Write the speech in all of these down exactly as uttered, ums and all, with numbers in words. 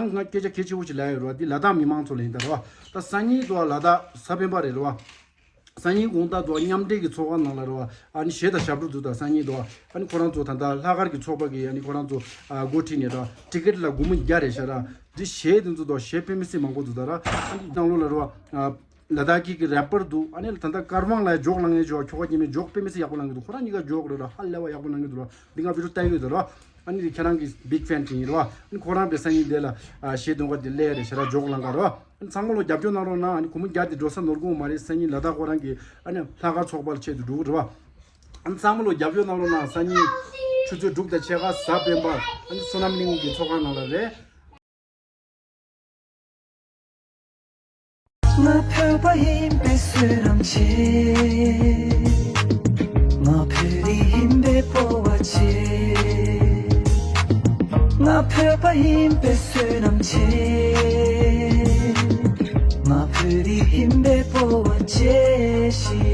ང་སྐད་ཆ་གལ་ཆེ་བོ་ཞིག་ལབ་ཡོད་རེད་བ། འདི་ལ་དྭགས་མི་མང་ཚོ་ལ་ཡིན་ད་རེད་བ། ད་སང་ཉིན་དུ་བ་ལ་དྭགས་གཟའ་སྤེན་པ་རེད་རེད་བ། སང་ཉིན་དགོང་དག་དུ་བ་མཉམ་འབྲེལ་གྱི་ཚོགས་ཁང་ནང་ལ་རེད་བ། ཨ་ནི་གཞས་དང་ཞབས་བྲོ་འདུག་ད་སང་ཉིན་དུ་བ། ཨ་ནི་ཁོ་རང་ཚོ་ད་ལྟ་ལྷག་དཀར་གྱི་ཚོགས་པ་གི་ཨ་ནི་ཁོ་རང་ཚོ་ཨ་འགོ་ཁྲིད་ནས་རེད་བ། ཊི་ཀེ་ཊི་ལ་སྒོར་མོ་བརྒྱ་རེད་ཤག་ར། འདི་གཞས་དེ་ཚོ་དང་གཞས་དཔེ་མི་སྲིད་མང་པོ་འདུག་ད་ར། ཨ་ནི་ནང་ལོགས་ལ་རེད་བ། ཨ་ལ་དྭགས་ཀྱི་གི་རེ་པར་འདུག་ཨ་ནི་ད་ལྟ་ཀར་ཝང་ལ་འཇོག་ལངས་ཡས་འཇོག་ཁྱོ་ག་སྐྱེ་མེད་འཇོག་དཔེ་མི་སྲིད་ཡག་པོ་ལངས་ཀྱི་འདུག་ཁོ་རང་གཉིས་ཀ་འཇོག་རེད་ར། ཧ་ལས་པ་ཡག་པོ་ལངས་ཀྱི་འདུག་ར། འདི་ང་བི་ཌིའོ་ལྟ་གི་ཡོད་ད་ར། ཨ་ནི་ཁྱེད་རང་གི་བིག་ཕེན་ཅིག་ཡིན་རེད་བ། ཨ་ནི་ཁོ་རང་པའི་སང་ཉིན་དེ་ལ་ཨ་གཞས་འདོན་ག་དེ་སླེབས་རེད་ཤག་ར། འཇོག་ལངས་ག་རེད་བ། ཨ་ནི་ཚང་མ་ལོ་རྒྱབ་སྐྱོར་གནང་རོགས་གནང་། ཨ་ནི་སྒོར་མོ་བརྒྱ་དེ་འགྲོ་ས་ནོར་གི་ཡོད་མ་རེད། སང་ཉིན་ལ་དྭགས་ཁོ་རང་གི་ཨ་ནི་ལྷག་དཀར་ཚོགས་པ་ལ་ཆེད་དུ་འགྲོ་གི་རེད་བ། ཨ་ནི་ཚང་མ་ལོ་རྒྱབ་སྐྱོར་གནང་རོགས་གནང་། སང་ཉིན་ཆུ་ཚོད་དྲུག་དང་ཕྱེད་ཀ་གཟའ་སྤེན་པ། ཨ་ནི་བསོད་ནམས་གླིང་གི་ཚོགས་ཁང་ནང་ལ་རེད། ང་བོད་པ་ཡིན་པའི་བསོད་ནམས་ཆེ། ང་བོད་རིགས་ཡིན་པའི་སྤོབས་པ་ཆེ། ང་བོད་པ་ཡིན་པའི་བསོད་ནམས་ཆེ། ང་བོད་རིགས་ཡིན་པའི་སྤོབས་པ་ཆེ་ཞིག་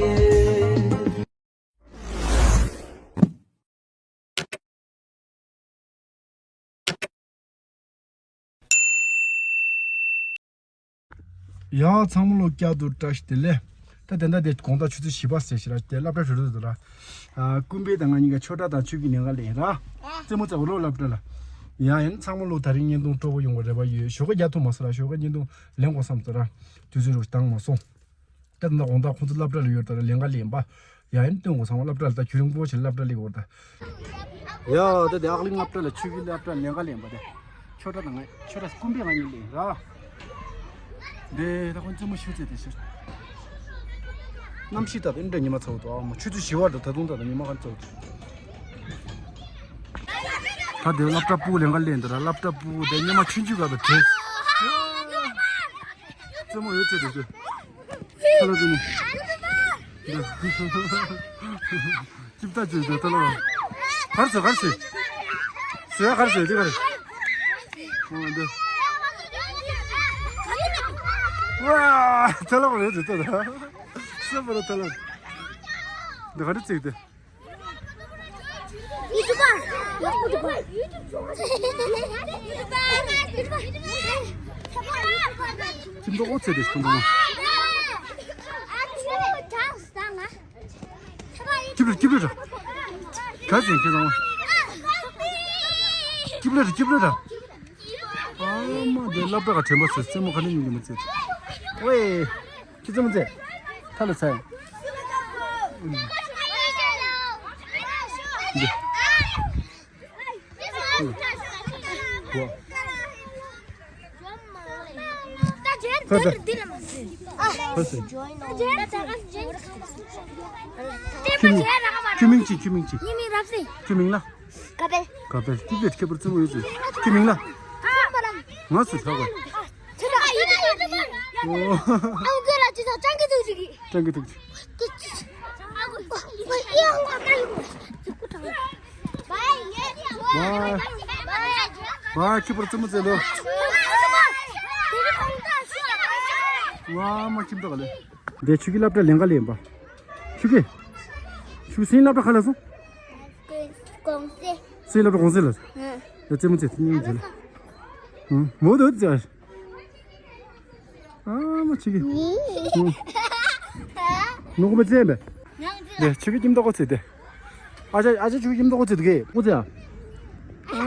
ཡོད། ཡ་ཚང་མ་ལོ་བསྐྱར་དུ་བཀྲ་ཤིས་བདེ་ལེགས། ད་དེ་འདྲ་དེ་དགོང་དག་ཆུ་ཚོད་བཞི་པ་ཟེར་ཞིག་ར། དེ་སློབ་གྲྭ་ཧྲིལ་རུ་དུ་ར། ཨ་ཀུན་དཔལ་དང་ང་གཉིས་ཀ་ཆོས་གྲྭ་དང་ཆོས་ཀྱི་ལེན་ག་ལེན་ར། རྩེད་མོ་རྩེ་བ་ལོ་སློབ་གྲྭ་ལ། ཡ་ཡིན་ཚང་མ་ལོ་དེ་རིང་བརྙན་ཐུང་སྤྲོ་པོ་ཡོང་བ་རེ་བ་ཡོད། ཞོགས་ཀ་རྒྱག་ཐུབ་མ་སོང་ར། ཞོགས་ཀ་བརྙན་ཐུང་ལེན་དགོས་བསམ་ཚོ་ར། དུས་ཚོད་རུ་བཏང་མ་སོང་། ད་ད་དགོང་དག་ཁོང་ཚོ་སློབ་གྲྭ་ལ་ཡོད་ད་ར། ལེན་ག་ལེན་པ། ཡ་ཡིན་སྟོན་དགོས་ཚང་མ་སློབ་གྲྭ་ལ། ད་ཁྱོད་རིང་པོ་ཞིག་སློབ་གྲྭ་ལེན་དགོས་ད། ཡ་ད་དེ་ཨག་གླིང་སློབ་གྲྭ་ལ་ཆོས་ཀྱི་སློབ་གྲྭ་ལེན་ག་ལེན་པ་དེ། ཆོས་གྲྭ་དང་ང་ཆོས་གྲྭ་ཀུན་དཔལ་ང་གཉིས་ལེན་ར། དེ་ད་ཁོང་རྩེད་མོ་ཤུ་རྩེ་དེ་ཤུ། གནམ་གཤིས་ད་དེ་འདྲ་ཉི་མ་ཚ་བོ་འདུག་ཨ་མ་ཆུ་ཚོད་བཞི་པ་འདུག་ད་དུང་ད་ད་ཉི་མ་ག་ཚ་བོ་འདུག་ད་དེ་སློབ་གྲྭ་སྤུ་ལེན་ག་ལེན་འདི་ར། སློབ་གྲྭ་སྤུ་དེ་ཉི་མ་ཆུང་ཆུང་ག་ད་དེ། རྩེད་མོ་ཡོད་ཚད་དེ་དེ། ཁ་ལོ་རྩེད་མོ། ཅིབ་ཏ་ཅིབ་ཏ་ལོ། གར་སོ་གར་སོ། སོ་ཡ་གར་སོ་དེ་གར། ཨོ་འདི། ཝ། ཐ་ལ་བ་རེད་དེ་ད། སོ་བ་ར་ཐ་ལ། འདི་ག་རེ་བརྩིགས་ཏེ། ཁྱིམ་ཐོག་ཨོ་ཚེ་དེ་ཁྱིམ་ཐོག་སྐྱིབས་རེད་སྐྱིབས་རེད་ར། ག་ཚོད་ཁྱེད་རང་། སྐྱིབས་རེད་ར་སྐྱིབས་རེད་ར། ཨ་མ་དེ་སློབ་གྲྭ་ག་དྲན་པ་ཚོས་རྩེད་མོ་ག་ནས་ཉིན་གྱི་མ་རྩེད། ཝེ། ཁྱེད་རྩེད་མོ་རྩེད། ཐ་ལ་ཚ། འདི། གོ། ཁ་ཚ། ཁ་ཚ། ཁྱོད་མིང་ཁྱོད་མིང་ཅི་ཁྱོད་མིང་ཅི། ཁྱོད་མིང་ལ། ཀ་པེལ། ཀ་པེལ། ཏི་པེ་ཁྱད་པར་རྩེད་མོ་ཡོད་ཚོད། ཁྱོད་མིང་ལ། ང་སུ་ཐོག་ག། ཨོ། ཀྲང་གི་ཐུག་ཅི། ཝ། ཝ། ཁྱད་པར་རྩེད་མོ་རྩེ་ལོ། ཝ་མ་ཁྱིམ་ཐོག་ག་ལེ། འདི་ཆུ་གི་སློབ་གྲྭ་ལེན་ག་ལེན་པ། ཆུ་གི། ཆུ་སིན་སློབ་གྲྭ་ག་ལ་སོང་། གོང་སེ། སེ་ལབ་གོང་སེ་ལ། ཡ་རྩེད་མོ་རྩེ་ཐུབ་ཉིན་རྗེས་ལ། མོ་དོ་རྩེ། ཨ་མ་ཆི་གི། ནོ་གོ་མ་རྩེ་བས། དེ་ཆི་གི་ཀྱིམ་ཏོག་གོ་རྩེ་དེ། ཨ་ཅག་ཨ་ཅག་ཆི་གི་ཀྱིམ་ཏོག་གོ་རྩེ་དུ་གེ་མོ་རྩེ་ཨ། ཨ་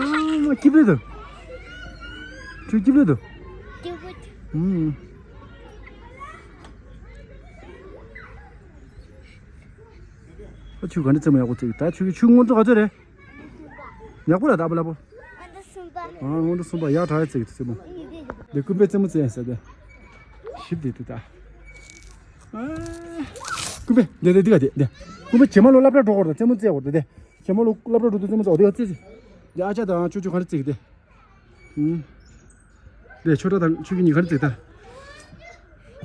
མ་ཀྱིབ་རེད་དོ། ཆི་གི་ཀྱིབ་རེད་དོ། ཨ་ཆུ་ག་འདྲ་རྩེད་མོ་ཡག་པོ་རྩེ་གི་ད་ཆུ་གི་ཆུ་སྔོན་འགྲོ་ག་ཚོད་རེད། ཡག་པོ་ལ་ད་པ་ལ་པོ། ཨ་ང་འདྲ་གསུམ་པ། ཨ་ང་འདྲ་གསུམ་པ་ཡག་དྲག་ཡ་རྩེ་གི་རྩེད་མོ། འདི་ཀུན་པའི་རྩེད་མོ་རྩེ་ཡ་ཟེར་ཏེ། ཞིབ་དེ་དུ་ད། ཀུན་པའི་འདི་འདི་འདི་ག་འདི་འདི། ཀུན་པའི་ཇེ་མ་ལོ་སློབ་གྲྭ་འགྲོ་དགོས་རེད་རྩེད་མོ་རྩེ་དགོས་རེད་དེ། ཇེ་མ་ལོ་སློབ་གྲྭ་འགྲོ་དུས་རྩེད་མོ་རྩེ་དགོས་དེ་ཡག་རྩེ་རྩེ། འདི་ཨ་ཅག་དང་ཅོ་ཅོ་ག་འདྲ་རྩེ་གི་དེ། ཨུམ། དེ་ཆོས་གྲྭ་དང་ཆོས་ཀྱི་ཉིན་ག་འདྲ་རྩེ་གི་དེ།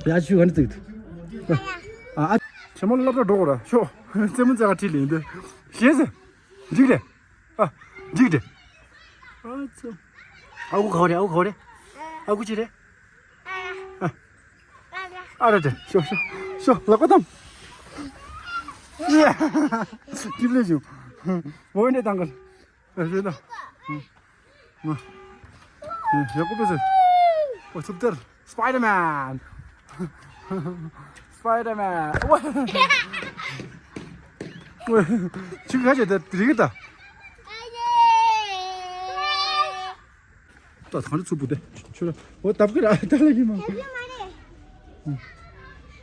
ཡ་ཆོས་ག་འདྲ་རྩེ་གི་དེ། ཨ་ཨ། ཇེ་མ་ལོ་སློབ་གྲྭ་འགྲོ་དགོས་རེད་ཤོག་རྩེད་མོ་རྩེ་ག་ཁྲིད་ལེན་དེ། ཞེས་ཟེར། འགྲིག་རེད། ཨ། འགྲིག་རེད། ཨ་ཙི། ཨ་ཁུ་ག་བ་རེད་ཨ་ཁུ་ག་བ་རེད། ཨ་ཁུ་ཅི་རེད། ཨ། ཨ་ར་རེད་ཤོ་ཤོ། ཤོ་ལག་པ་བཏང་། ཡ། སྐྱིབས་ལེ་བྱུང་། འོ་འདྲེ་བཏང་ག་ལ། ཨ་རེད་ད། ང་། ཡག་པོ་པེ་སི། ཨོ་ཚུབ་ཏེར། Spider-Man. Spider-Man. ཨོ། ཨོ། ཆུ་ཁ་ཆེ་དེ་རིག་གི་ད། ད་གང་རེ་ཚུབ་པོ་དེ། ཆུ་ར། ཨོ་ཏབ་ཀི་ར་ད་ལ་གི་མ།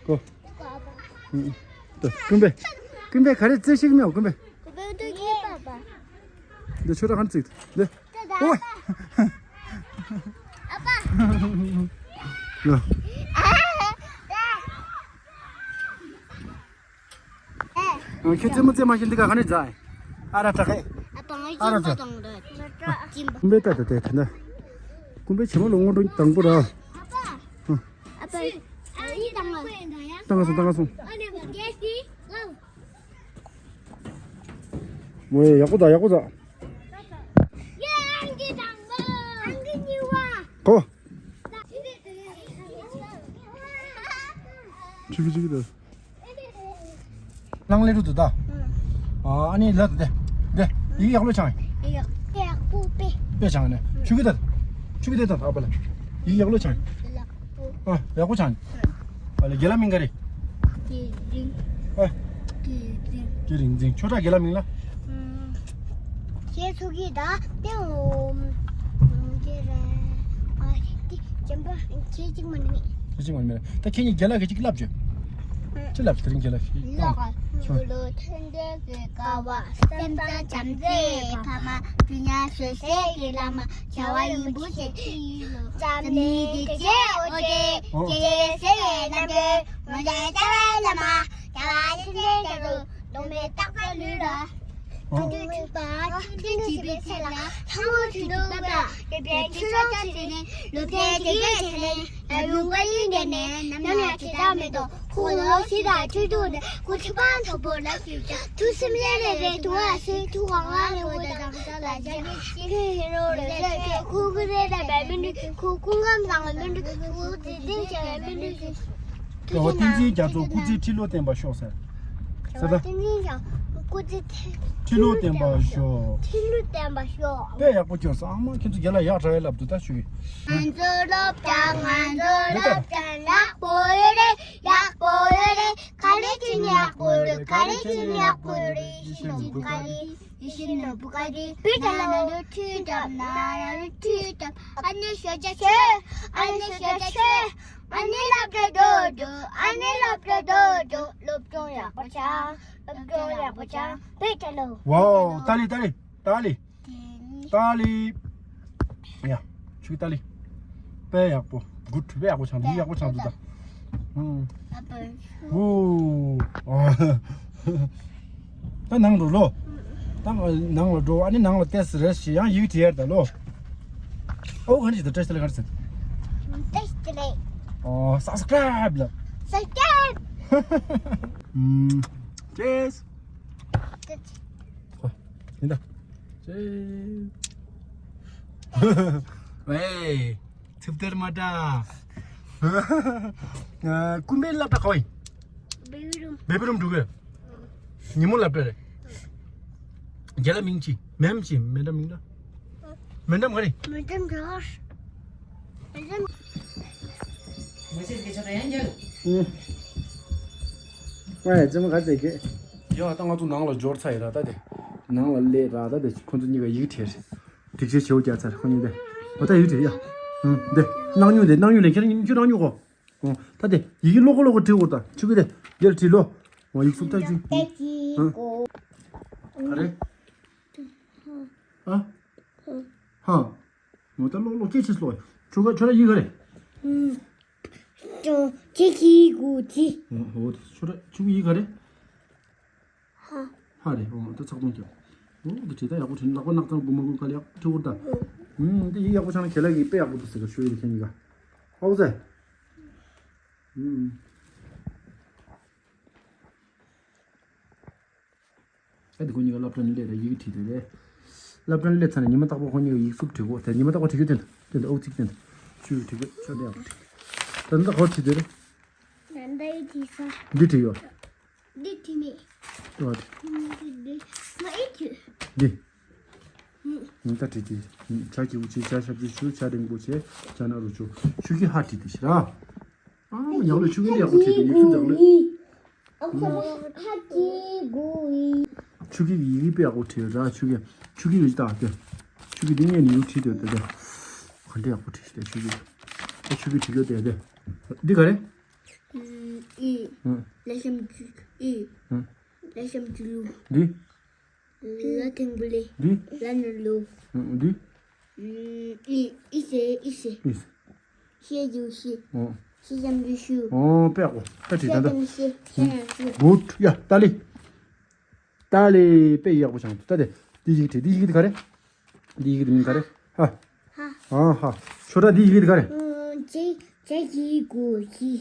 ཀོ། ད་ཀུན་པེ། ཀུན་པེ་ག་རེ་རྩེ་ཤིག་མེད་ཀུན་པེ། འདི་ཆུ་ར་གང་རྩིག་འདི། ཨོ། ཡ། ཁྱོད་རྩེད་མོ་རྩེ་མ་ཤེས་འདི་ག་ག་ནས་རྫ། ཨ་ར་དྲག་གི། ཨ་ར་དྲག་ཀུམ་པའི་ཏ་ཏ་ཏེ་ཐ་ན། ཀུམ་པའི་ཆེ་མོ་ལོ་སྔོན་འགྲོ་དང་པོ་ར། ཏང་ག་སོང་ཏང་ག་སོང་། ཨོ་ཡ་ཡག་པོ་ད་ཡག་པོ་ད། ཁོ། ཆུ་གི་ཆུ་གི་ད། ནང་ལས་རུ་དུ་ད། ཨ་ཨ་ནི་ལ་དུ་དེ། དེ། ཡིག་ཡག་ལོ་ཆང་། ཡག་པོ་པེ། པེ་ཆང་ནས། ཆུ་གི་ད། ཆུ་གི་དེ་ད་ཨ་པ་ལ། ཡིག་ཡག་ལོ་ཆང་། ཡག་པོ། ཨ་ཡག་པོ་ཆང་། ཨ་ལ་རྒན་ལ་མིང་ག་རེ། ཨ། ཀེ་རིང་འཛིན། ཁྱོད་ར་རྒན་ལ་མིང་ལ། ཁྱེད་ཚོ་གིས་ད་ལྟའི་འོ། ཁྱེད་ར། ཨ་དེ་རྒན་པ་ཁྱེད་གཅིག་མ་ནི། ཁྱེད་གཅིག་མ་ནི་མེད། ད་ཁྱེད་གཉིས་རྒན་ལགས་ཀྱི་གཅིག་ལབ་བྱོས། ཅི་ལབ་དེ་རིང་རྒན་ལགས་ཀྱིས། ལོག་ཆུ་ལོ་ཐན་ཏེ་གི་ཀ་བ་སེམས་ཙམ་བྱམས་བརྩེའི་ཕ་མ་དུས་མཉམ་ཞོལ་ཟས་ཀྱི་བླ་མ་བྱ་བ་ཡིན་པོ་ཆེ་ཁྲིད་ལོ་ཙམ་ནི་དེ་རྗེ་ཨོ་ཅེ་ཅེ་ཟེར་བའི་རྣམ་འདྲེན་ངོ་མཚར་ལྟ་བའི་བླ་མ་བྱ་བ་ལྷན་ཅིག་ཏུ་སྟོང་པའི་རྟག་པ་ལུས་ལ། ཐུགས་རྗེ་ཆེན་པོ་ཆོས་འདི་བྱེད་པའི་ཚེ་ལ་ལྷ་མོ་ཆོས་འདུག་པ་དང་། དེ་པའི་ཆོས་ལ་ཆ་བྱས་ནས་སློབ་ཚན་དེ་གའི་ཆེད་ལས་ཡར་ལུང་པ་ཡིན་དེ་ནས་ནམ་ཡང་བྱེད་ཐབས་མེད་དོ། ཁོ་ལོ་ཤི་དང་ཆོས་དུག་ནས་སྐུ་ཚེ་བར་དུ་བོར་ལ་ཞུ་ཅག་ཐུགས་སེམས་ལས་རེ་རེ་ཐུགས་ཨ་ཤེས་ཐུགས་གང་ལ་རེ་བོ་དང་ས་ལ་ཇ་གི་ཤི་ཁེ་ཧེ་རོ་རེ་རེ་ཁེ་ཁུ་ཁུ་རེ་རེ་བའི་མི་འདུག་ཁུ་ཁུ་ངམ་དང་མི་འདུག་ཁུ་དེ་དེ་བྱ་བའི་མི་འདུག་ཀྱ་བ་བསྟན་འཛིན་རྒྱ་མཚོ་སྐུ་ཚེ་ཁྲི་ལོ་བརྟན་པར་ཤོག་ཟེར། ཟེར་ད། བསྟན་འཛིན་རྒྱ་མཚོ་སྐུ་ཚེ་ཁྲི་ལོ་བརྟན་པར་ཤོག་ཁྲི་ལོ་བརྟན་པར་ཤོག་དཔེ་ཡག་པོ་སྐྱོན་སོང་ཨ་མ། ཁྱེད་ཚོ་རྒན་ལགས་ཡག་དྲག་ཡ་ལབ་འདུག་ད་ཞུ་གི། ང་ཚོ་སློབ་གྲྭ་ང་ཚོ་སློབ་གྲྭ་ཡག་པོ་ཡོད་རེད། ཡག་པོ་ཡོད་རེད། ག་རེ་བྱས་ནས་ཡག་པོ་རེད། ག་རེ་བྱས་ནས་ཡག་པོ་རེད། ཤི་ནོ་བུ་ག་རེད། ཡེ་ཤེས་ནོར་བུ་ག་རེ། པི་ཏ་ལོ། ཁྲུས་བཏབ་ན་ར་རུ་ཁྲུས་བཏབ། ཨ་ནེ་ཤོ་ཅ་ཆོས། ཨ་ནེ་ཤོ་ཅ་ཆོས། ཨ་ནེ་སློབ་གྲྭ་འགྲོ་འགྲོ། ཨ་ནེ་སློབ་གྲྭ་འགྲོ་འགྲོ། སློབ་སྦྱོང་ཡག་པོ་བྱ། སློབ་སྦྱོང་ཡག་པོ་བྱ། པི་ཏ་ལོ། ཝའོ། ཏཱ་ལི་ཏཱ་ལི་ཏཱ་ལི། ཏཱ་ལི། ཡ། ཆུ་ཏཱ་ལི། དཔེ་ཡག་པོ། གུཌ། དཔེ་ཡག་པོ་ཆགས་འདུག་ཡག་པོ་ཆགས་འདུག་ད། ཧུམ། ཨ་པ། ཧུ། ད་ནང་འགྲོ་ལོ། ད་ནང་ལ་འགྲོ། ཨ་ནི་ནང་ལ་ཏེས་རེས་ཞེས་ཡང་ཡིག་བྲིས་ཡར་ད་ལོ། ཨོ་ག་ནས་ད་ཏེས་ལ་ག་རེ་ཟེར། ཏེས་ལ། ཨོ་སབ་སི་ཀ་རའིབ་ལ། སབ་སི་ཀ་རའིབ། ཧུམ། ཏེས། ཏེས། ཨོ། ཡིན་ད། ཅེ། ཝེ། ཚིབ་ཏེར་མ་ཏྲ། ཀུན་པའི་སློབ་གྲྭ་ག་བ་ཡིན། བེ་བི་རུམ། བེ་བི་རུམ་འགྲོ་གི། ཉིན་མོ་སློབ་གྲྭ་རེད། རྒན་ལགས་མིང་ཅི། མེམ་ཅི། མེ་ཌམ་མིང་ལ། མེ་ཌམ་ག་རེ། མེ་ཌམ་ག་རེ། མེ་ཌམ། ངས་ཆེ་གེ་ཆོ་ད་ཡང་རྒྱལ། ཨེ། ཨེ་ཙེ་མ་ག་ཚད་གེ། ཡ་ད་ང་ཚོ་ནང་ལ་འབྱོར་ཚར་ཡིན་ར་ད་དེ། ནང་ལ་སླེབས་ར་ད་དེ་ཁོ་ཚོ་གཉིས་ཀ་ཡིག་བྲིས་རེད། སྒྲིག་ཆས་བྱེའུ་རྒྱག་ཚར་ཁོ་གཉིས་དེ། འོ་ད་ཡིག་བྲིས་ཡ། ཨུམ་དེ། གནང་མྱོང་དེ་གནང་མྱོང་ལས་ཁྱེད་རང་ཁྱོད་རང་མྱོང་གོ། འོ་ད་དེ་ཡི་གེ་ལོག་གོ་ལོག་གོ་བྲིས་འོ་ད་ཆུ་གི་དེ། དེར་བྲིས་ལོ། འོ་ཡིག་གཟུགས་ད་བྲིས། ཨུམ། ག་རེ། ཨ། ཧ། འོ་ད་ལོག་ལོག་སྐད་ཆེ་ལོག་ཆུ་ག་ཆུ་ར་ཡི་ག་རེ། ཨུམ། ཁྱེད་ཀྱི་གུ་ཅི། འོ་འོ་ཆུ་ར་ཆུ་གི་ཡི་ག་རེ། ཧ། ཧ་རེད། འོ་ད་ཚགས་དོན་ཀྱང་། འོ་འདི་བྲིས་ད་ཡག་པོ་བྲིས། ལག་པ་ནག་ཚང་དགུ་མ་དགུ་དཀའ་ལས་ཡག་བྲིས་འོར་ད། ཨུམ་འདི་ཡིག་ཡག་པོ་ཆགས་ན་གལ་ལ་ཡིག་དཔེ་ཡག་པོ་འདུག་ཟེར་ག་ཞུ་ཡི་རེད་ཁྱེད་གཉིས་ཀ། ཧའོ་ཟེ། ཨུམ། ཨ་འདི་ཁོ་གཉིས་ཀ་སློབ་གྲྭ་ནས་སླེབས་ད་ཡི་གེ་བྲིས་དེ་རེད། སློབ་གྲྭ་ནས་སླེབས་ཚར་ནས་ཉི་མ་རྟག་པར་ཁོ་གཉིས་ཀ་ཡིག་གཟུགས་བྲིས་གོ་དེ་ཉི་མ་རྟག་པར་བྲིས་གི་དེ་འདུག་དེ་འདུག་ཨོ་ཚིག་དེ་འདུག་ཆུ་བྲིས་གོ་ཆུ་དེ་ཡག་པོ་བྲིས། ད་འདི་ཁོ་བྲིས་དེ་རེད། ད་འདི་ཡི་བྲིས་ས། འདི་བྲིས་ཡོད། འདི་བྲིས་མེད། ཨོ་དེ། འདི་འདི་མ་ཨེ་ཁྱོད། འདི། ད་བྲིས་ཏེ། བྱ་ཁྱེའུ་ཆེ། བྱ་ཞབས་ཀྱུ་ཆུ། བྱ་འགྲེང་བུ་ཆེ། བྱ་ན་རོ་ཆུ། ཆུ་ཁྱི་ཧ་བྲིས་ཏེ་ཤི་ར། ཨ་མ་ཉག་ལོ་ཆུ་ཁྱི་ཡག་པོ་བྲིས་ཏེ་ཡིག་ཆུ་ལྗགས་ལོ། ཆུ་ཁྱི་གི་ཡིག་དཔེ་ཡག་པོ་བྲིས་ར། ཆུ་ཁྱི་ཆུ་ཁྱི་ཡོད་ཅི་ད་དེ། ཆུ་ཁྱི་འདི་ངས་ནི་ཡུག་བྲིས་ཏེ་ད་དེ། ག་འདྲ་ཡག་པོ་བྲིས་ཤི་དེ་ཆུ་ཁྱི། ཨ་ཆུ་ཁྱི་བྲིས་ཡོད་དེ་དེ། འདི་ག་རེ། ཨི། ཨ། ལ་ཞབས་ཀྱུ་ཨི། ཨ། ལ་ཞབས་ཀྱུ་ལུ། འདི། ལ་འགྲེང་བུ་ལེ། འདི། ལ་ན་ལུ། ཨ། འདི། ཨི། ཨི་ཟེར་ཨི་ཟེར། ཨི་ཟེར། ཤེ་ཞབས་ཀྱུ་ཤི། ཨོ། ཤེ་ཞབས་ཀྱུ་ཤུ། ཨོ་དཔེ་ཡག་པོ་ད་བྲིས་ཤེ་ད་ད། ཞབས་ཀྱུ་ཤེ། ཤེ་ཞབས་ཀྱུ། གུཌ། ཡ་ཏ་ལི། ཏ་ལི་དཔེ་ཡག་པོ་བྱུང་། ད་དེ་འདི་ཡིག་བྲིས། འདི་ཡིག་དེ་ག་རེ། འདི་ཡིག་དེ་མིང་ག་རེ། ཧ། ཧ། ཨ་ཧ། ཆོས་གྲགས་འདི་ཡི་གེ་འདི་ག་རེ། ཇ། ཇ་ཞབས་ཀྱུ་ཇི།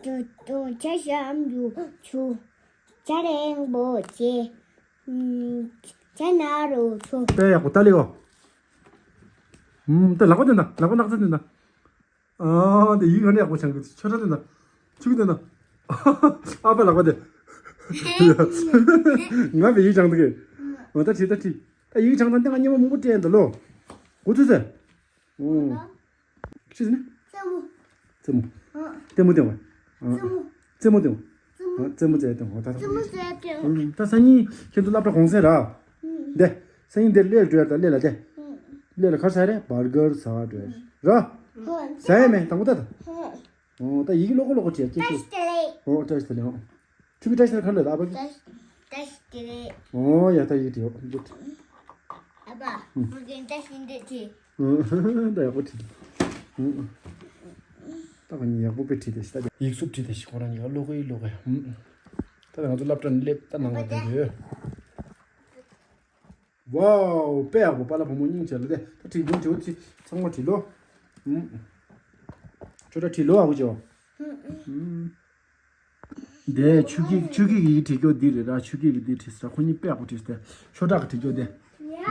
ཇོ། ཇོ། ཇ་ཞབས་ཀྱུ་ཇུ། ཇ་འགྲེང་བུ་ཇེ། ཇ་ན་རོ་ཇོ། དཔེ་ཡག་པོ་ཏ་ལི་གོ། ཨུམ་ད་ལག་པ་དེ་འདྲ། ལག་པ་ནག་ཚ་དེ་འདྲ། ཨ་དེ་ཡིག་ག་འདྲ་ཡག་པོ་བྱུང་གི། ཆོས་གྲགས་དེ་འདྲ། ཆུ་གི་དེ་འདྲ། ཨ་ཕ་ལག་པ་དེ། ང་བའི་ཡིག་བྱང་འདུག་གི། འོ་ད་བྲིས་ད་བྲིས། ད་ཡིག་བྱང་དང་སྟེང་ང་སྙེ་མ་མང་པོ་སྤྲད་འདུག་ལོ། གོ་ཐུབ་ཟེར། ཨོ། ཅི་ཟེར་ན། རྩེད་མོ། རྩེད་མོ། ཨ། ལྟད་མོ་ལྟ་བ། ཨ། རྩེད་མོ། རྩེད་མོ་ལྟ་བ། རྩེད་མོ། ཨ། རྩེད་མོ་རྩེ་ཡ་ལྟ་བ། ད། རྩེད་མོ་རྩེ་ཡ་ལྟ་བ། ཨ། ད་སང་ཉིན་ཁྱེད་ཚོ་སློབ་གྲྭ་གུང་སེང་ར། ཨ། འདི། སང་ཉིན་འདིར་གླེ་ལ་འགྲོ་ཡ་ད། གླེ་ལ་ལྟ། ཨ། གླེ་ལ་ག་རེ་ཟ་རེད། བར་གར་ཟ་འགྲོ་ཡ་ར། ཨ། ཟ་ཡ་མེད་དང་པོ་ད་ད། ཨ། ཨོ་ད་ཡི་གེ་ཀློག་ཀློག་བྱེད་ཀྱི། བཀྲ་ཤིས་བདེ་ལེགས། ཨོ་བཀྲ་ཤིས་བདེ་ལེགས། ཨོ། ཆུ་བོའི་བཀྲ་ཤིས་ལ་ག་རེ་ལབ་ཨ་ཕ་གི། བཀྲ་ཤིས་བདེ་ལེགས། ཨོ་ཡ་ད་ཡི་གེ་བྲིས་ཡོད། ཨ་ཕ། ཨུ། ང་གི་བཀྲ་ཤིས་བདེ་ལེགས་བྲིས། ཨུ། ད་ཡག་པོ་བྲིས། ཨུ། ད་ཁོ་གཉིས་ཡག་པོ་དཔེ་བྲིས་ཏེ་ཤི། ད་ཡིག་གཟུགས་བྲིས་ཏེ་ཤི། ཁོ་རང་གཉིས་ཀ་ཀློག་གི་ཀློག་གི། ཨུ། ད་ང་ཚོ་སློབ་གྲྭ་ནས་སླེབས་ད་ནང་ལ་བསྡད་ཡོད། ཝའོ། དཔེ་ཡག་པོ། པཱ་ལགས་བུ་མོ་སྙིང་རྗེ་ལ་དེ། ད་བྲིས་དོན་བྲིས་ཚེ་ཚང་མ་བྲིས་ལོ། ཨུམ། ཁྱོད་ད་བྲིས་ལོ་ཨ་ཁུ་ཅོ། ཨུམ། དེ་ཆུ་སྐྱེས་ཆུ་སྐྱེས་ཀྱི་བྲིས་རྒྱུ་འདི་རེད་ར། ཆུ་སྐྱེས་ཀྱི་འདི་བྲིས་ས། ཁོ་གཉིས་དཔེ་ཡག་པོ་བྲིས་ས། ཆོས་གྲགས་ཀྱི་བྲིས་རྒྱུ་དེ།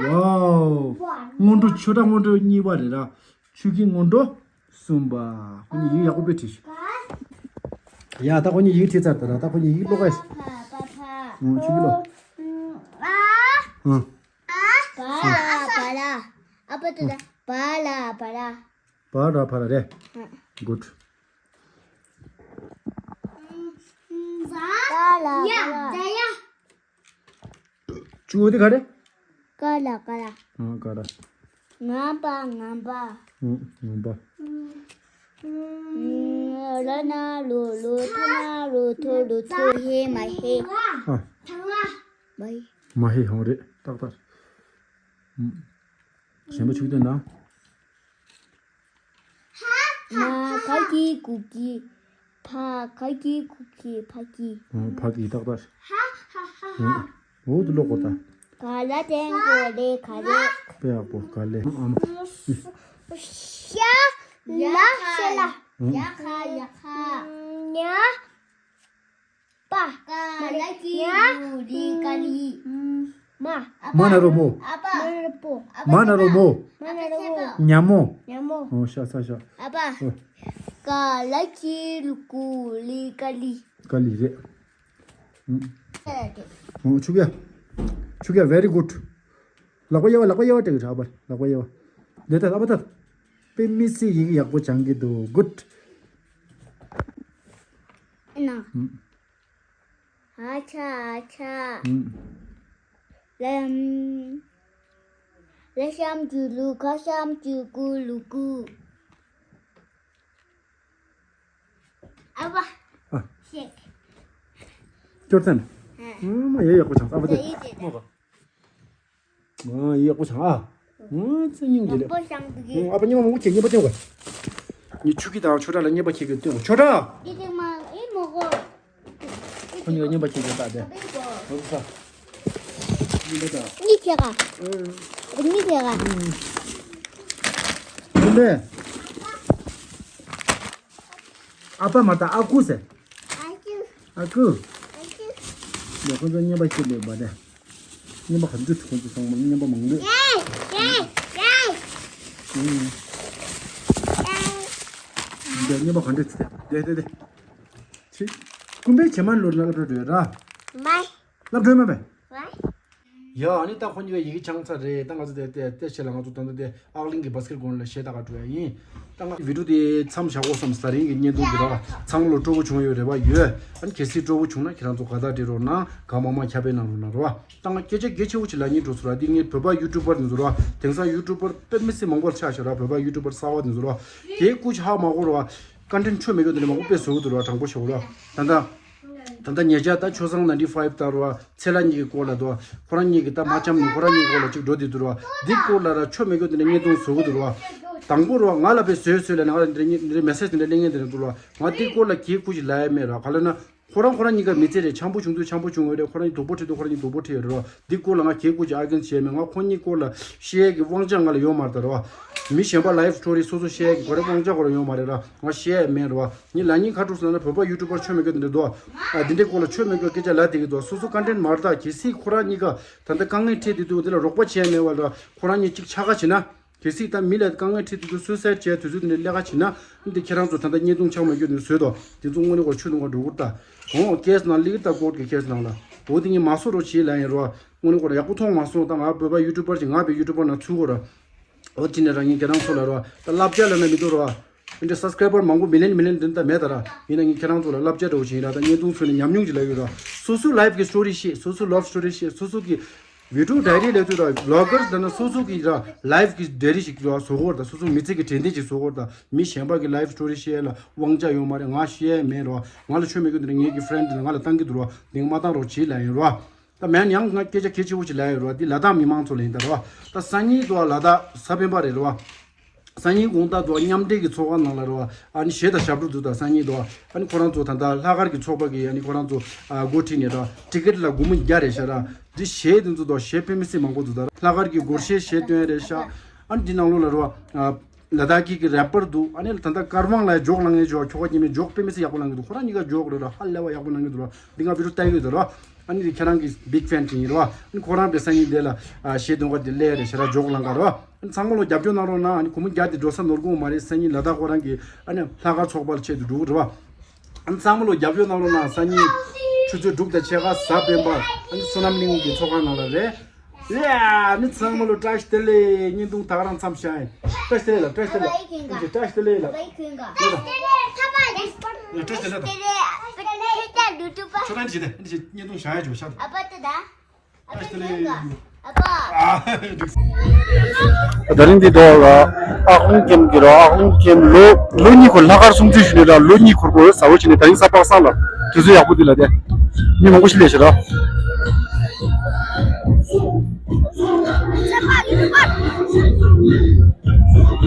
ཝའོ། སྔོན་འགྲོ་ཆོས་གྲགས་སྔོན་འགྲོ་གཉིས་པ་རེད་ར། ཆུ་སྐྱེས་སྔོན་འགྲོ་གསུམ་པ། ཁོ་གཉིས་ཡིག་ཡག་པོ་དཔེ་བྲིས་ཤག་ཡ་ད་ཁོ་གཉིས་ཡིག་བྲིས་ཚར་ད་ར། ད་ཁོ་གཉིས་ཡིག་ཀློག་ག་ཡ། ཨང་། ཆུ་སྐྱེས་ཀློག་ཨང་། པ་ལ་པ་ར། ཨ་ཕ་ཏུ་ད་པ་ལ་པ་ར། པ་ར་པ་ར་རེད། ཨང་། གུཌ། པ་ལ་པ་ར། ཡ། ཅུ་དེ་ག་རེ། ཀ་ལ་ཀ་ལ། ཨང་། ཀ་ར། ང་པ་ང་པ། ཨང་། ང་པ། ར་ན་རོ་རོ། ཐ་ན་རོ་ཐོ་རོ་ཐོ། ཧེ་མ་ཧེ། ཨ། མ་ཧེ། མ་ཧེ་ཧོང་རེད་ཏག་ཏག་ཨང་། གཞན་པ་ཆུ་བསྟན་ན། མ་ག་གི་གུ་གི། ཕ་ག་གི་གུ་གི། ཕ་གི། ཨོ། ཕ་གི་ཏག་ཏག་ཧ་ཧ་ཧ་ཧ། ཨོ་དུ་ལོག་གོ་ད། ག་ལ་ཏེ་གོ་ལེ་ག་ལེ། དཔེ་ཡག་པོ་ག་ལེ། ཨ་མ། ཤ་ལ་ཤ་ལ། ཨོ། ཡ་ཁ་ཡ་ཁ། ཉ། པ། ཀ་ལ་ཀི་རུ་རི་ཀ་ལི། མ། མ་ན་རོ་མོ། ཨ་པ། མ་ན་རོ་པོ། མ་ན་རོ་མོ། མ་ན་རོ་མོ། ཉ་མོ། ཉ་མོ། ཨོ་ཤ་ས་ཤ། ཨ་པ། ཨོ། ཀ་ལ་ཀི་རུ་ཀུ་ལི་ཀ་ལི། ཀ་ལི་རེད། ཨུམ། ཨོ་ཆུ་ག་ཆུ་ག very good། ལག་པ་གཡས་པ། ལག་པ་གཡས་པ་སྤྲད་གི་རེད། ཨ་པ་ལག་པ་གཡས་པ། འདི་ལྟ། ཨ་པ་ལྟ། དཔེ་མི་སྲིད་ཡིག་ཡག་པོ་སྦྱང་གི་འདུག good། ཨ་ན། ཨུམ། ཨ་ཆ་ཨ་ཆ། ཨུམ། ལམ། ལ་ཞབས་ཀྱུ་ལུ། ག་ཞབས་ཀྱུ་གུ། ལུ་གུ། ཨ་བ། ཨ། ཤེག་སྐྱོར་ཙམ། ཨ། ཨུམ། ཡ་ཡག་པོ་སྦྱངས། ཨ་བ་དེ། ཡ་ཡག་པོ་སྦྱངས། ཨ། ཡག་པོ་སྦྱངས་ཨ། ཨུམ། ཚེ་སྙིང་རྗེ་ལེ། ཡག་པོ་སྦྱངས་འདུག་གི། ཨུམ། ཨ་བ་སྙེ་མ་མང་པོ་ཁྱེར། སྙེ་མ་སྟོན་དགོས། ངས་ཆུ་སྐྱེས་དང་ཆོས་གྲགས་ལ་སྙེ་མ་ཁྱེར་གི་སྟོན་དགོས། ཆོས་གྲགས། འདི་དེ་མ་ཨེ་མོ་གོ། ཁོ་གཉིས་ཀ་སྙེ་མ་ཁྱེར་གི་ད་དེ། ཨོ་ས། སྙེ་མ་ད། གཉིས་ཁྱེར་ག་གཉིས་ཁྱེར་ག་ཨུམ། ཨ་པ་མ་ད་ཨ་ཁུ་ཟེར། ཨ་ཁུ། ཨ་ཁུ། ཨ་ཁུ། ལས་ཁོ་ཚོ་སྙེ་མ་ཁྱེར་ལས་པ་དེ། སྙེ་མ་ག་འདྲ་འདུག་ཁོང་ཚོ་ཚང་མ་སྙེ་མ་མང་འདུག་ཡེ་ཡེ་ཡེ། ཨུམ། འདི་སྙེ་མ་ག་འདྲ་འདུག་དེ་དེ་དེ། ཆི། ཀུན་དཔེ་བྱེ་མ་ལོར་ན་སློབ་གྲྭ་འགྲོ་ཡ་ར། མ། སློབ་གྲྭ་མ་པས། མ། ཡ་ཨ་ནི་ད་ཁོ་གཉིས་ཀ་ཡི་གེ་འཆང་ཚར་རེད། ད་ང་ཚོ་དེ་དེ་དེ་བྱས་ལ་ང་ཚོ་ད་ལྟ་དེ་ཨག་གླིང་གི་བྷ་སི་ཀེ་ཊི་སྒོ་ལ་གཞས་ལྟ་ག་འགྲོ་ཡ་ཡིན། ད་ང་བི་ཌི་ཡོ་དེ་མཚམས་བཞག་དགོས་བསམ། ཟ་རིང་གི་བརྙན་ཐུང་གི་ར་བ་ཚང་མ་ལོ་སྤྲོ་པོ་བྱུང་ཡོད་རེད་བ། ཡོད། ཨ་ནི་གལ་སྲིད་སྤྲོ་པོ་བྱུང་ན་ཁྱེད་རང་ཚོ་དགའ་རྟགས་སྤྲད་རོགས་གནང་། དགའ་མང་མང་ཁྱབ་སྤེལ་གནང་རོགས་གནང་ར་བ། ད་ང་སྐད་ཆ་གལ་ཆེ་བོ་ཅིག་ལབ་སྙིང་འདོད་སོང་ར། འདི་ངའི་བོད་པ་ཡུ་ཊུབ་པར་དེ་ཚོ་ར། དེང་སང་ཡུ་ཊུབ་པར་དཔེ་མི་སྲིད་མང་པོ་ཆགས་ཤག་ར། བོད་པ་ཡུ་ཊུབ་པར་གསར་པ་དེ་ཚོ་ར། དེའི་སྐུ་ཅིག་ཧ་མ་གོ་ར་བ། ཀོན་ཊེན་ཊི་ཆོ་མེད་རྒྱུ་དེ་འདྲ་མང་པོ་དཔེ་བཟོ་གི་འདུག་ར། དྲང་པོ་ཞུ་ར། ད་ལྟ་ད་ལྟ་ཉེ་ཆར་ད་ཆོས་བཟང་ནའིན་ཊི་ཕའིབ་དང་ར་བ། ཚེ་ལྷ་གཉིས་ཀྱི་སྐོར་ལ་དོ། ཁོ་རང་གཉིས་ཀྱི་ད་མ་འཆམ་ནས་ཁོ་རང་གཉིས་སྐོར་ལ་ཅིག་འགྲོ་བསྡད་འདུག་ར་བ། འདི་སྐོར་ལ་ར་ཆོ་མེད་རྒྱུ་དེ་འདྲ་བརྙན་ཐུང་བཟོ་གི་འདུག་ར་བ། དང་པོ་ར་བ་ང་ལ་དཔེ་བཟོས་བཟོས་ལ་ནས་ང་ལ་འདི་འདྲ་མེ་སེ་ཇི་དེ་འདྲ་སླེབས་མཁན་དེ་འདྲ་འདུག་ར་བ། ང་འདི་སྐོར་ལ་གལ་ཁུ་ཅིག་ལབ་ཡ་མེད་ར་བ། ག་ལབ་ན། ཁོ་རང་ཁོ་རང་གཉིས་ཀ་མི་ཚེ་རེད། འཆམ་པོ་བྱུང་དུས་འཆམ་པོ་བྱུང་ཡོད་རེད། ཁོ་རང་གཉིས་སྡུག་པོ་འཕྲད་དུས་ཁོ་རང་གཉིས་སྡུག་པོ་འཕྲད་ཡོད་རེད་བ། འདི་སྐོར་ལ་ང་གལ་ཁུ་ཅིག་ཨར་གིའུ་བྱས་མེད། ང་ཁོ་གཉིས་སྐོར་ལ་བཤད་ཡས་ཀྱི་དབང་ཆ་ང་ལ་ཡོད་མ་རེད་ད་ར་བ། མི་གཞན་པ་ལའིབ་སི་ཊོ་རི་སོ་སོ་བཤད་ཡས་ཀྱི་ཁོ་རའི་དབང་ཆ་ཁོ་རང་ཡོད་མ་རེད་ར། ང་བཤད་ཡས་མེད་ར་བ། ངས་ལབ་སྙིང་ཁ་དྲུག་ཟེར་ན་བོད་པ་ཡུ་ཊུབ་པར་ཆོ་མེད་རྒྱུ་དེ་འདྲ་འདུག་བ། ཨ་འདི་འདྲའི་སྐོར་ལ་ཆོ་མེད་རྒྱུ་སྐད་ཆ་ལབ་བསྡད་ཀྱི་འདུག་བ། སོ་སོ་ཀོན་ཊེན་ཊི་མ་རེད་ད། གལ་སྲིད་ཁོ་རང་གཉིས་ཀ་ད་ལྟ་དཀའ་ངལ་འཕྲད་བསྡད་འདུག་འདི་ལ་རོགས་པ་བྱས་མེད་བ་ར། ཁོ་རང་གཉིས་གཅིག་ཆགས་ཁ་བྱེད་ན། གལ་སྲིད་ད་མི་ལ་དཀའ་ངལ་འཕྲད་དུས་ཚོད་སུའི་སའིཌ་བྱས་དུས་ཚོད་དེ་འདྲ་ལས་ཀ་བྱེད་ན། འདི་ཁྱེད་རང་ཚོ་ད་ལྟ་བརྙན་ཐུང་ཆགས་མ་རྒྱུ་ནས་བཟོས་དོ། དེ་ཚོ་དངོས་གནས་ཁོ་ཆུ་ནང་ཁོ་འགྲོ་གི་རེད་ད། འོ་ཀེ་སི་ནང་སླེབས་ཀྱི་རེད་ད། ཀོར་ཊི་གི་ཀེ་སི་ནང་ལ། འོ་དེ་ངས་མ་བཟོ་རོགས་བྱེད་ལབ་ཡིན་རོ། དངོས་གནས་ཁོ་ར་ཡག་པོ་མཐོང་མ་སོང་། ད་ང་བོད་པ་ཡུ་ཊུབ་པར་ཅིག་ང་བོད་ཡུ་ཊུབ་པར་ནང་ཚུད་གོ་ར། འོ་དེ་ནས་རང་ཉིད་ཁྱེད་རང་ཚོ་ལ་རོ། ད་བསླབ་བྱ་ལབ་ན་མི་འདུག་རོ། འདི་འདྲ་སབ་སི་ཀ་རའི་བར་མང་པོ་མི་ལེན་མི་ལེན་དེ་འདྲ་མེད་ད་ར། ཡིན་ན་ངས་ཁྱེད་རང་ཚོ་ལ་བསླབ་བྱ་འདྲ་བོ་ཞིག་ཡིན་ར། ད་བརྙན་ཐུང་བཟོས་ནས་ཉམས་མྱོང་ཅིག་ལབ་ཡོད་ར། སོ་སོའི་ལའིབ་ཀྱི་སི་ཊོ་རི་བཤད། སོ་སོའི་ལབ་སི་ཊོ་རི་བཤད། སོ་སོ་གི་བི་ཌི་ཡོ་ཌའི་རི་ལབ་དུས་ར། བི་ལོག་གར་ད་ན་སོ་སོ་གི་ར་ལའིབ་ཀྱི་ཌའི་རི་ཞིག་ར་བཟོ་དགོས་ར། ད་སོ་སོ་མི་ཚེ་གི་དྲན་རྟེན་ཅིག་བཟོ་དགོས་ར། ད་མི་གཞན་པ་གི་ལའིབ་སི་ཊོ་རི་བཤད་ལ་དབང་ཆ་ཡོད་མ་རེད། ང་བཤད་ཡས་མེད་ར། ང་ལ་ཆོ་མེད་རྒྱུ་དེ་འདྲ་ངེད་ཀྱི་ཕི་རེན་ཌི་དེ་འདྲ་ང་ལ་བཏང་གི་འདུག་ར། དེ་མ་བཏང་རོགས་བྱེད་ལབ་ཡིན་ར། ད་མེན་ཡང་ང་སྐད་ཆ་གལ་ཆེ་བོ་ཞིག་ལབ་ཡོད་རེད་བ། འདི་ལ་དྭགས་མི་མང་ཚོ་ལ་ཡིན་ད་རེད་བ། ད་སང་ཉིན་དུ་བ་ལ་དྭགས་གཟའ་སྤེན་པ་རེད་རེད་བ། སང་ཉིན་དགོང་དག་དུ་བ་མཉམ་འབྲེལ་གྱི་ཚོགས་ཁང་ནང་ལ་རེད་བ། ཨ་ནི་གཞས་དང་ཞབས་བྲོ་འདུག་ད་སང་ཉིན་དུ་བ། ཨ་ནི་ཁོ་རང་ཚོ་ད་ལྟ་ལྷག་དཀར་གྱི་ཚོགས་པ་གིས་ཨ་ནི་ཁོ་རང་ཚོ་ཨ་འགོ་ཁྲིད་ནས་རེད་བ། ཊི་ཀེ་ཊི་ལ་སྒོར་མོ་བརྒྱ་རེད་ཤག་ར། འདི་གཞས་འདི་ཚོ་དང་གཞས་དཔེ་མི་སྲིད་མང་པོ་འདུག་ད་ར། ལྷག་དཀར་གྱི་སྒོར་གཞས་གཞས་སྟོན་ཡ་རེད་ཤག་ཨ་ནི་འདི་ནང་ལོགས་ལ་རེད་བ། ལ་དྭགས་ཀྱི་གི་རེ་པར་འདུག་ཨ་ནི་ད་ལྟ་ཀར་བང་ལ་ཇོག་ལངས་ངེས་ཇོག་ཁྱོ་ག་ཉི་མའི་ཇོག་དཔེ་མི་སྲིད་ཡག་པོ་ལངས་ཀྱི་འདུག་ཁོ་རང་གཉིས་ཀ་ཇོག་རེད་ར། ཧ་ལས་པ་ཡག་པོ་ལངས་ཀྱི་འདུག་ར། འདི་ང་བི་ཌི་ཡོ་ལྟ་གི་ཡོད་ར། ཨ་ནི་ཁྱེད་རང་གི་བིག་ཕེན་ཅིག་ཡིན་ར། ཨ་ནི་ཁོ་རང་པའི་སང་ཉིན་དེ་ལ་ཨ་གཞས་འདོན་ག་དེ་སླེབས་རེད་ཤག་ར། ཇོག་ལངས་ག་ར། ཨ་ནི་ཚང་མ་ལོ་རྒྱབ་སྐྱོར་གནང་རོགས་གནང་། ཨ་ནི་སྒོར་མོ་བརྒྱ་དེ་འགྲོ་ས་ནོར་གྱི་ཡོད་མ་རེད། སང་ཉིན་ལ་དྭགས་ཁོ་རང་གི་ཨ་ནི་ལྷག་དཀར་ཚོགས་པ་ལ་ཆེད་དུ་འགྲོ་གི་རེད་བ། ཨ་ནི་ཚང་མ་ལོ་རྒྱབ་སྐྱོར་གནང་རོགས་གནང་། སང་ཉིན་ཆུ་ཚོད་དྲུག་དང་ཕྱེད་ཀ་གཟའ་སྤེན་པ་ཨ་ནི་བསོད་ནམས་གླིང་གི་ཚོགས་ཁང་ནང་ལ་རེད། ཡ། མི་ཚང་མ་ལོ་བཀྲ་ཤིས་བདེ་ལེགས། བརྙན་ཐུང་ད་ག་རང་མཚམས་བཞག་ཡིན། བཀྲ་ཤིས་བདེ་ལེགས་ལ། བཀྲ་ཤིས་བདེ་ལེགས་ལ། བཀྲ་ཤིས་བདེ་ལེགས་ལ། བཀྲ་ཤིས་བདེ་ལེགས་ལ། ཁྱོད་རང་འདི་བྱེད་དེ་འདི་བྱེད་བརྙན་ཐུང་བཞག་ཡ་ཅོ་ཤག་བཀྲ་ཤིས་བདེ་ལེགས། ད་རིང་འདི་ཐོག་ལ་ཨ་ཁུ་ཀེམ་གྱི་རོ། ཨ་ཁུ་ཀེམ་ལོ་ལོ་གཉིས་འཁོར་ལྷག་དཀར་སྲུང་བརྩི་ཞུས་ནས་ར། ལོ་གཉིས་འཁོར་གོ་ཟ་བོ་བྱས་ནས་ད་རིང་གཟའ་པ་སངས་ལ་དུས་ཚོད་ཡག་པོ་འདི་ལ་དེ་མི་མང་པོ་ཞིག་སླེབས་ཤག་ར།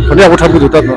ག་འདྲ་ཡག་པོ་འཁྲབ་ཀྱི་འདུག་ད་ད།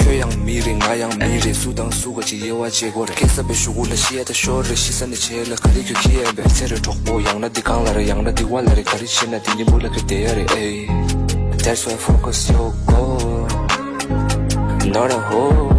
ཁྱོད་ཡང་མི་རེད། ང་ཡང་མི་རེད། སུ་དང་སུ་ག་ཅིག་དབྱེ་བ་འབྱེད་དགོས་རེད། སྐྱེ་ས་པའི་གཞུག་གུ་ལ་ཤི་ཡ་ད་ཤོར་རེད། ཤི་ས་ནས་བྱེད་ལ་ག་རེ་ཁྱོད་ཁྱི་ཡ་བས་ཚེ་རེ་གྲོགས་པོ། ཡང་ན་འདི་གང་ལ་རེད། ཡང་ན་འདི་བ་ལ་རེད། ག་རེ་བྱེད་ན་འདི་གཉིས་པོ་ལ་ཁྱོད་བསྡད་ཡ་རེད། ཨེ། That's why focus your goal, not a hole.